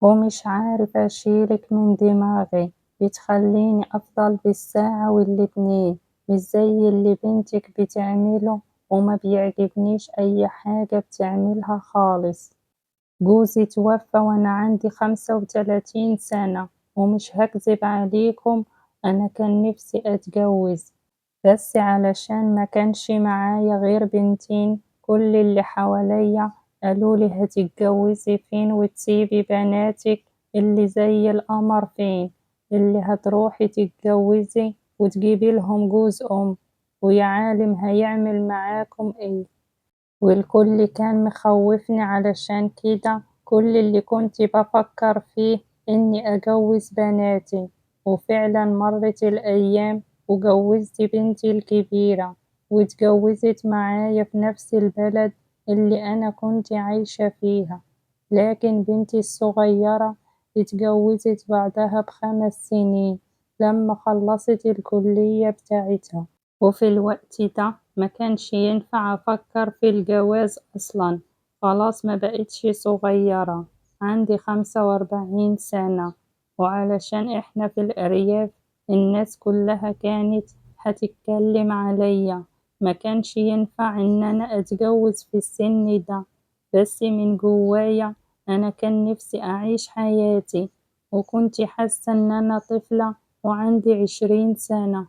ومش عارفة أشيلك من دماغي، بتخليني أفضل بالساعة والاتنين، مش زي اللي بنتك بتعمله، وما بيعجبنيش أي حاجة بتعملها خالص. جوزي توفى وأنا عندي 35 سنة، ومش هكذب عليكم أنا كان نفسي أتجوز، بس علشان ما كانش معايا غير بنتين كل اللي حواليا قالوا لي هتتجوزي فين وتسيبي بناتك اللي زي القمر فين، اللي هتروحي تتجوزي وتجيبي لهم جوز أم، ويا عالم هيعمل معاكم إيه. والكل كان مخوفني، علشان كده كل اللي كنت بفكر فيه إني أجوز بناتي. وفعلا مرت الأيام وجوزت بنتي الكبيرة، واتجوزت معايا في نفس البلد اللي أنا كنت عايشة فيها، لكن بنتي الصغيرة اتجوزت بعدها ب5 سنين لما خلصت الكلية بتاعتها. وفي الوقت ده ما كانش ينفع أفكر في الجواز أصلا، خلاص ما بقتش صغيرة، عندي 45 سنة. وعلشان إحنا في الأرياف الناس كلها كانت هتتكلم عليا، ما كانش ينفع إن أنا أتجوز في السن ده. بس من جوايا أنا كان نفسي أعيش حياتي، وكنت حاسة إن أنا طفلة وعندي 20 سنة.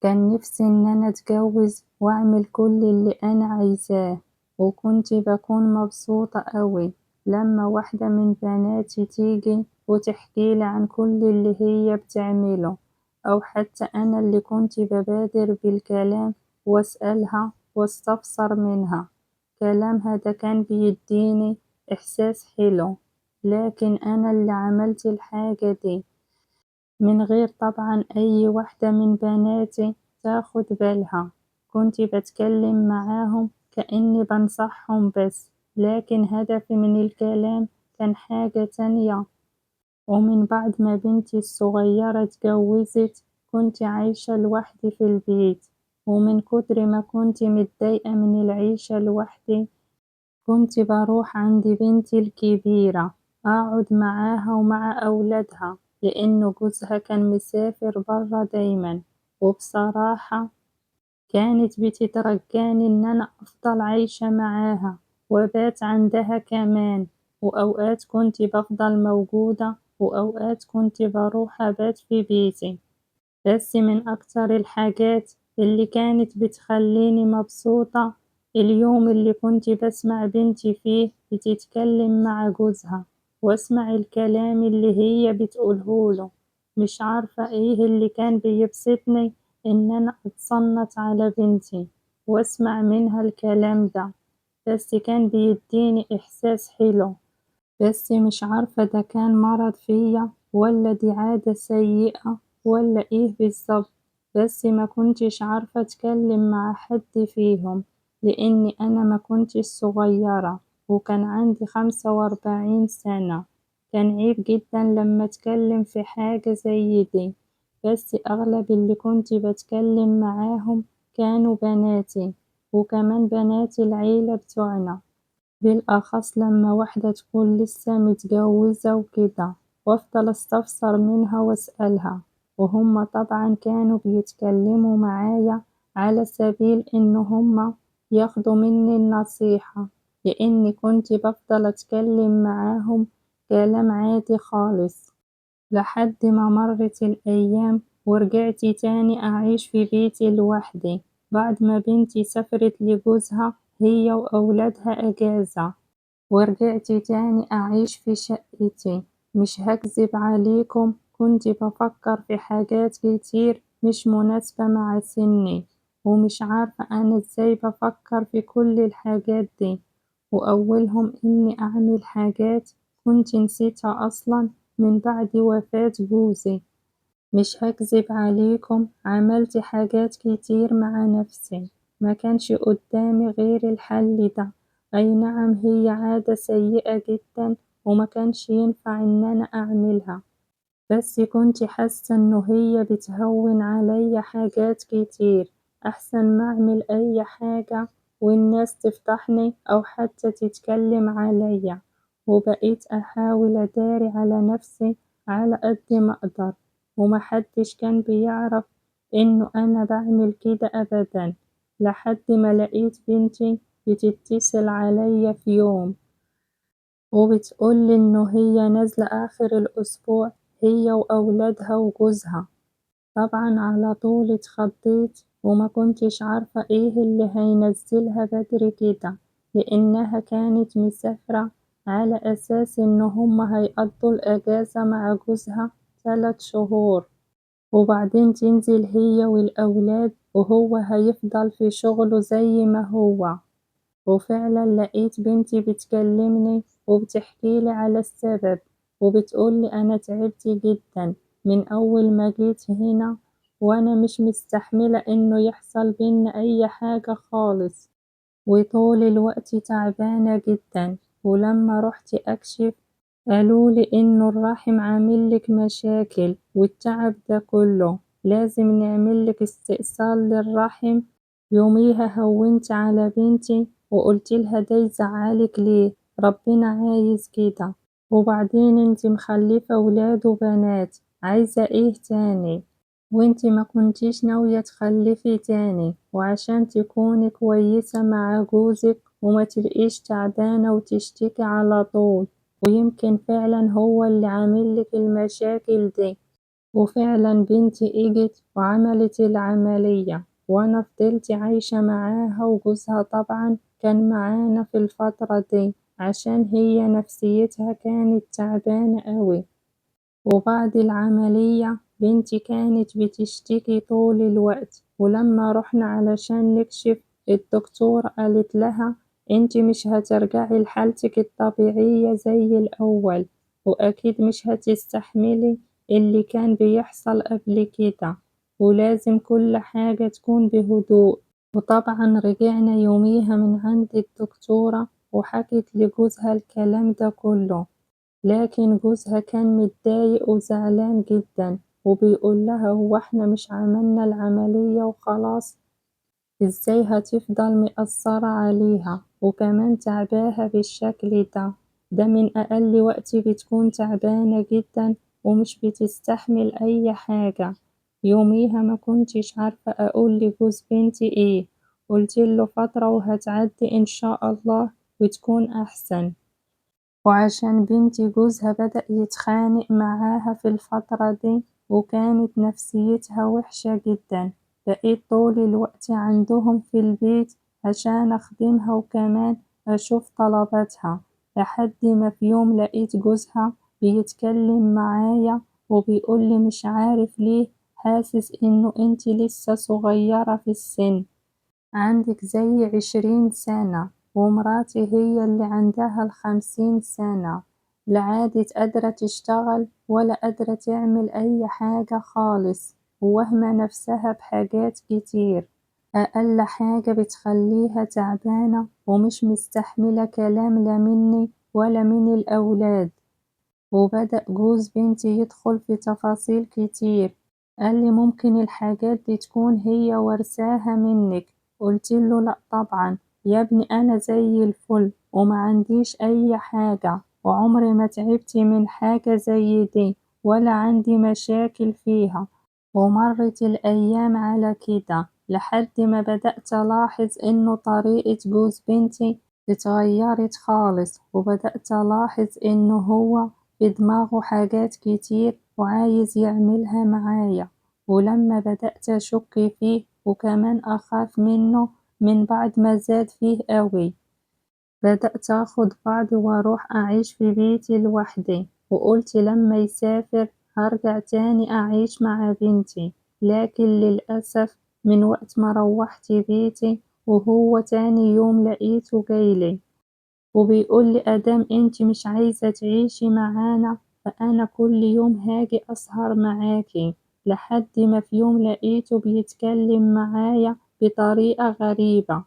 كان نفسي إن أنا أتجوز وأعمل كل اللي أنا عايزاه، وكنت بكون مبسوطة أوي لما واحدة من بناتي تيجي وتحكيلي عن كل اللي هي بتعمله، أو حتى أنا اللي كنت ببادر بالكلام وأسألها واستفسر منها. كلامها ده كان بيديني إحساس حلو، لكن أنا اللي عملت الحاجة دي من غير طبعا أي واحدة من بناتي تاخد بالها. كنت بتكلم معاهم كأني بنصحهم بس، لكن هدفي من الكلام كان حاجة تانية. ومن بعد ما بنتي الصغيرة اتجوزت كنت عايشة لوحدي في البيت، ومن كتر ما كنت متضايقة من العيشة لوحدي كنت بروح عند بنتي الكبيرة أقعد معاها ومع أولادها، لأنه جوزها كان مسافر برا دايما. وبصراحة كانت بتترجاني إن أنا أفضل عايشة معاها وبات عندها كمان، وأوقات كنت بفضل موجودة وأوقات كنت بروح أبات في بيتي. بس من أكتر الحاجات اللي كانت بتخليني مبسوطة اليوم اللي كنت بسمع بنتي فيه بتتكلم مع جوزها، واسمع الكلام اللي هي بتقوله له. مش عارفة ايه اللي كان بيبسطني ان انا اتصنت على بنتي واسمع منها الكلام ده، بس كان بيديني احساس حلو. بس مش عارفة ده كان مرض فيا ولا دي عادة سيئة ولا ايه بالظبط، بس ما كنتش عارفة اتكلم مع حد فيهم لاني انا ما كنتش صغيرة وكان عندي 45 سنة. كان عيب جدا لما اتكلم في حاجة زي دي، بس اغلب اللي كنت بتكلم معاهم كانوا بناتي، وكمان بنات العيلة بتوعنا، بالأخص لما واحدة تكون لسه متجوزة وكده، وافضل استفسر منها واسألها. وهم طبعا كانوا بيتكلموا معايا على سبيل إن هم ياخدوا مني النصيحة، لإني كنت بفضل أتكلم معاهم كلام عادي خالص. لحد ما مرت الأيام ورجعت تاني أعيش في بيتي لوحدي بعد ما بنتي سافرت لجوزها هي وأولادها أجازة، ورجعت تاني أعيش في شقتي. مش هكذب عليكم كنت بفكر في حاجات كتير مش مناسبة مع سني، ومش عارفة أنا إزاي بفكر في كل الحاجات دي، وأولهم إني أعمل حاجات كنت نسيتها أصلا من بعد وفاة جوزي. مش هكذب عليكم عملت حاجات كتير مع نفسي، ما كانش قدامي غير الحل ده. أي نعم هي عادة سيئة جدا وما كانش ينفع إن أنا أعملها، بس كنت حاسة إنه هي بتهون عليا حاجات كتير، أحسن ما أعمل أي حاجة والناس تفضحني أو حتى تتكلم عليا. وبقيت أحاول أداري على نفسي على قد ما أقدر، ومحدش كان بيعرف إنه أنا بعمل كده أبدا، لحد ما لقيت بنتي بتتصل عليا في يوم وبتقولي إنه هي نازلة آخر الأسبوع هي وأولادها وجوزها. طبعا على طول اتخضيت وما كنتش عارفة إيه اللي هينزلها بدري كده، لأنها كانت مسافرة على أساس إن هما هيقضوا الأجازة مع جوزها 3 شهور، وبعدين تنزل هي والأولاد وهو هيفضل في شغله زي ما هو. وفعلا لقيت بنتي بتكلمني وبتحكيلي على السبب، وبتقولي أنا تعبت جدا من أول ما جيت هنا، وأنا مش مستحملة إنه يحصل بينا أي حاجة خالص، وطول الوقت تعبانة جدا. ولما رحت أكشف قالولي إنه الرحم عاملك مشاكل والتعب ده كله لازم نعملك استئصال للرحم. يوميها هونت على بنتي وقلت لها ده يزعلك ليه، ربنا عايز كده، وبعدين انتي مخلفة ولاد وبنات عايزة ايه تاني، وانتي ما كنتيش ناوية تخلفي تاني، وعشان تكوني كويسة مع جوزك وما تبقيش تعبانة وتشتكي على طول، ويمكن فعلا هو اللي عاملك المشاكل دي. وفعلا بنتي اجت وعملت العملية، وانا فضلت عايشة معاها، وجوزها طبعا كان معانا في الفترة دي عشان هي نفسيتها كانت تعبانة قوي. وبعد العملية بنتي كانت بتشتكي طول الوقت، ولما رحنا علشان نكشف الدكتورة قالت لها انتي مش هترجعي لحالتك الطبيعية زي الأول، وأكيد مش هتستحملي اللي كان بيحصل قبل كده، ولازم كل حاجة تكون بهدوء. وطبعا رجعنا يوميها من عند الدكتورة وحكت لجوزها الكلام ده كله، لكن جوزها كان متضايق وزعلان جدا، وبيقول لها هو احنا مش عملنا العملية وخلاص، ازاي هتفضل مقصرة عليها وكمان تعباها بالشكل ده، ده من أقل وقت بتكون تعبانة جدا ومش بتستحمل أي حاجة. يوميها ما كنتش عارفة أقول لجوز بنتي إيه، قلت له فترة وهتعدي إن شاء الله وتكون أحسن. وعشان بنتي جوزها بدأ يتخانق معاها في الفترة دي وكانت نفسيتها وحشة جدا، بقيت طول الوقت عندهم في البيت عشان أخدمها وكمان أشوف طلباتها، لحد ما في يوم لقيت جوزها بيتكلم معايا وبيقولي مش عارف ليه حاسس إنه انتي لسه صغيرة في السن، عندك زي 20 سنة، ومراتي هي اللي عندها 50 سنة، لا عادت قادرة تشتغل ولا قادرة تعمل أي حاجة خالص، ووهمة نفسها بحاجات كتير، أقل حاجة بتخليها تعبانة ومش مستحملة كلام لا مني ولا من الأولاد. وبدأ جوز بنتي يدخل في تفاصيل كتير، قال لي ممكن الحاجات دي تكون هي ورثاها منك، قلت له لا طبعا يا ابني أنا زي الفل وما عنديش أي حاجة، وعمري ما تعبت من حاجة زي دي ولا عندي مشاكل فيها. ومرت الأيام على كده لحد ما بدأت ألاحظ إنه طريقة جوز بنتي اتغيرت خالص، وبدأت ألاحظ إنه هو في دماغه حاجات كتير وعايز يعملها معايا. ولما بدأت أشك فيه وكمان أخاف منه من بعد ما زاد فيه قوي، بدأت أخد بعضي وأروح أعيش في بيتي لوحدي، وقلت لما يسافر هرجع تاني أعيش مع بنتي. لكن للأسف من وقت ما روحت بيتي وهو تاني يوم لقيته جايلي وبيقول لي أدام انتي مش عايزة تعيشي معانا فأنا كل يوم هاجي أسهر معاكي، لحد ما في يوم لقيته بيتكلم معايا بطريقة غريبة.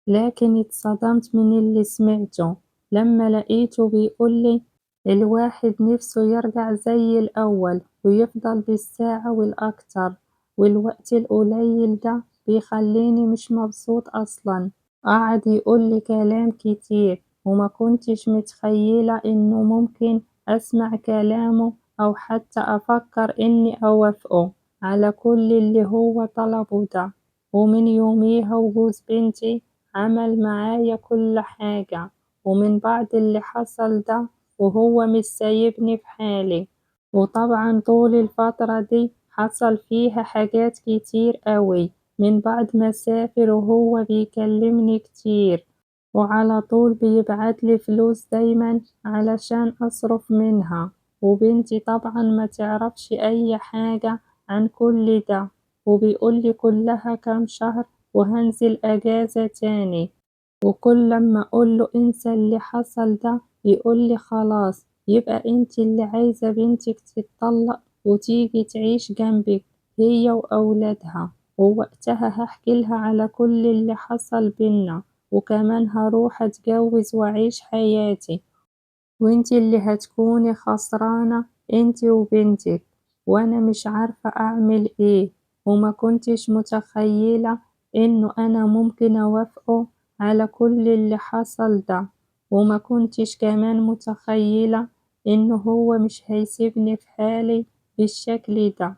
لكن اتصدمت من اللي سمعته لما لقيته بيقولي الواحد نفسه يرجع زي الأول ويفضل بالساعة والأكتر، والوقت القليل ده بيخليني مش مبسوط أصلا. قعد يقولي كلام كتير وما كنتش متخيلة إنه ممكن أسمع كلامه أو حتى أفكر إني أوافقه على كل اللي هو طلبه ده. ومن يوميها وجوز بنتي عمل معايا كل حاجة، ومن بعد اللي حصل ده وهو مش سايبني في حالي. وطبعا طول الفترة دي حصل فيها حاجات كتير قوي، من بعد ما سافر وهو بيكلمني كتير، وعلى طول بيبعتلي فلوس دايما علشان أصرف منها. وبنتي طبعا ما تعرفش أي حاجة عن كل ده، وبيقولي كلها كام شهر وهنزل أجازة تاني. وكل لما أقوله انسى اللي حصل ده يقولي خلاص يبقى انتي اللي عايزة بنتك تتطلق وتيجي تعيش جنبك هي وأولادها، ووقتها هحكي لها على كل اللي حصل بينا، وكمان هروح أتجوز وأعيش حياتي، وانتي اللي هتكوني خسرانة انتي وبنتك. وأنا مش عارفة أعمل إيه، وما كنتش متخيلة إنه أنا ممكن أوافقه على كل اللي حصل ده، وما كنتش كمان متخيلة إنه هو مش هيسيبني في حالي بالشكل ده.